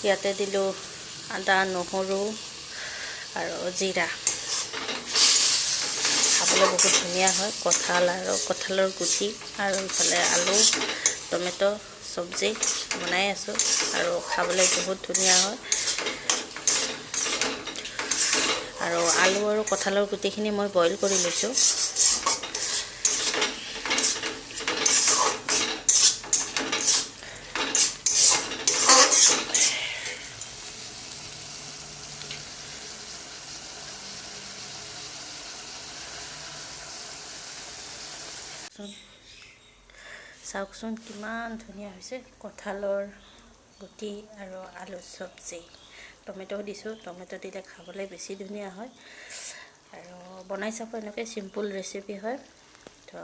ইয়াতে দিলোঁ আদা, নহৰু আৰু জিৰা। খাবলৈ বহুত ধুনীয়া হয়। কঁঠাল আৰু কঁঠালৰ গুটি আৰু ইফালে আলু, টমেট' চব্জি বনাই আছোঁ আৰু খাবলৈ বহুত ধুনীয়া হয়। আৰু আলু আৰু কঁঠালৰ গুটিখিনি মই বইল কৰি লৈছোঁ। চাওকচোন কিমান ধুনীয়া হৈছে কঁঠালৰ গুটি আৰু আলু চব্জি। টমেট'ও দিছোঁ, টমেট' দিলে খাবলৈ বেছি ধুনীয়া হয়। আৰু বনাই চাব, এনেকৈ চিম্পুল ৰেচিপি হয়। তো